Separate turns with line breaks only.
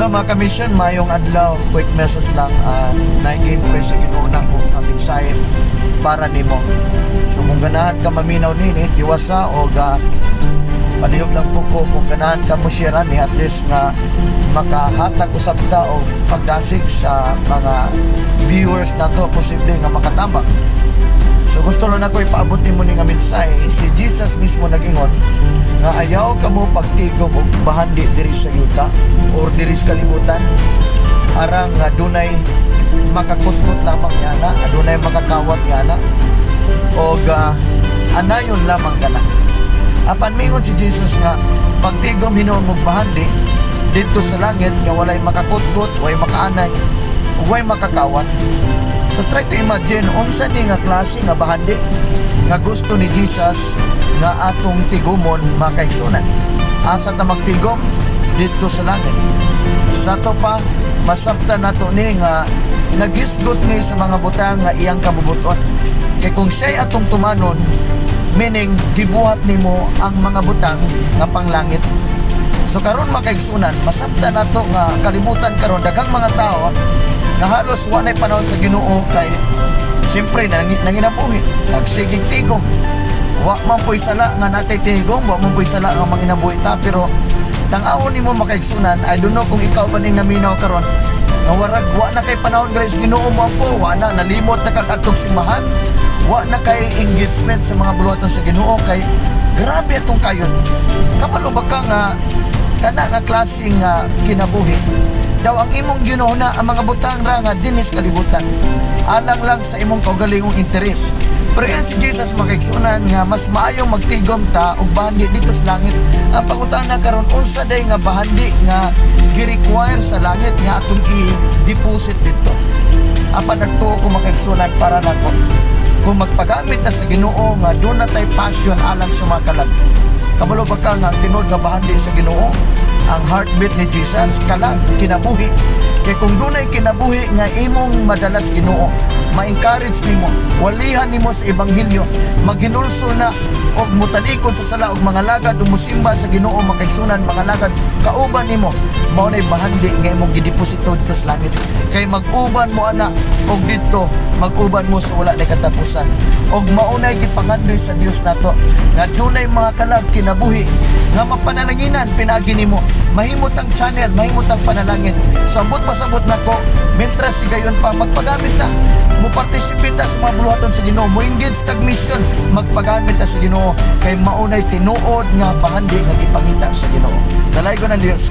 Hello, mga ka-mission, mayong adlaw, quick message lang, naigin ko sa Ginoo na kung mensahe para nimo. So kung ganahan ka maminaw nini, tiwasa o ga palihog lang po ko kung ganahan ka mo share ni, at least nga makahatag usab ta og pagdasig sa mga viewers nato, posible nga makatambak. So gusto lang nako ipaabot nimo ni nga mensahe. Si Jesus mismo nagingon nga ayaw kamo pagtigom og bahandi diri sa yuta or diri sa kalibutan, arang nga dunay makakutkot lamang niana, adunay makakawat niana og anayon lamang kana. Apan mingon si Jesus nga pagtigom hinuon og bahandi didto sa langit nga walay makakutkot, walay makaanay ug walay makakawat. So try to imagine unsa ni nga klase nga bahandi nga gusto ni Jesus nga atong tigumon, mga kaigsunan. Asa ta magtigom? Didto sa langit. Sa ato pa, masabtan nato ni nga nagisgot ni sa mga butang nga iyang kabubuton. Kay kung siya'y atong tumanon, meaning gibuhat nimo ang mga butang nga panglangit. So karon, mga kaigsunan, masabtan nato nga kalibutan karon, daghang mga tao nga halos wa nay panahon sa Ginoo kay siyempre nanginabuhi, nagsigig tigom. Wa man po'y sala nga natay tigom, wa man po'y sala nga manginabuhi ta, pero tang-awon nimo, mga kaigsunan, I don't know kung ikaw ba ning naminaw karon nga warag wa na kay panahon guys Ginoo mo po, wa na nalimot na kag adtong simbahan, wa na kay engagement sa mga buluhaton sa Ginoo kay grabe atong kayon. Kabalo ba ka nga kana nga klase nga kinabuhi daw ang imong Ginoo na ang mga butang ra nga dinis kalibutan alang lang sa imong kaugalingong interes? Pero yan si Jesus, mga kaigsunan, nga mas maayong magtigom ta og bahandi didto sa langit. Ang pangutana karon, unsa day nga bahandi nga gi-require sa langit nga atong i-deposit didto? Apan nagtuo ko, mga kaigsunan, para nako, kung magpagamit ta sa Ginoo nga doon na tay passion alang sa mga kalag. Kabalo ba ka nga ang tinuod nga bahandi sa Ginoo, ang heartbeat ni Jesus, kalag, kinabuhi? Kay kung dunay kinabuhi nga imong madala sa Ginoo, ma-encourage nimo, walihan nimo sa ebanghelyo, maghinulsol na og mutalikod sa sala og mga lagad ug musimba sa Ginoo, mga kaigsunan, mga lagad kauban nimo, mao nay bahandi nga imong gideposito didto sa langit. Kay mag-uban mo ana og didto mag-uban mo sa wala na katapusan. Og maunay gipangandoy sa Dios nato nga dunay mga kalag, kinabuhi nga mapanalanginan pinaagi nimo, mahimot ang channel, mahimot ang panalangin. So ambot pasabot nako, mentras sigayon pa, magpagamit ta, mo participate ta sa mga buluhaton sa Ginoo, mo engage tag mission, magpagamit ta sa Ginoo kay maunay tinuod nga bahandi nga gipangita sa Ginoo. Dalaygon ang Dios.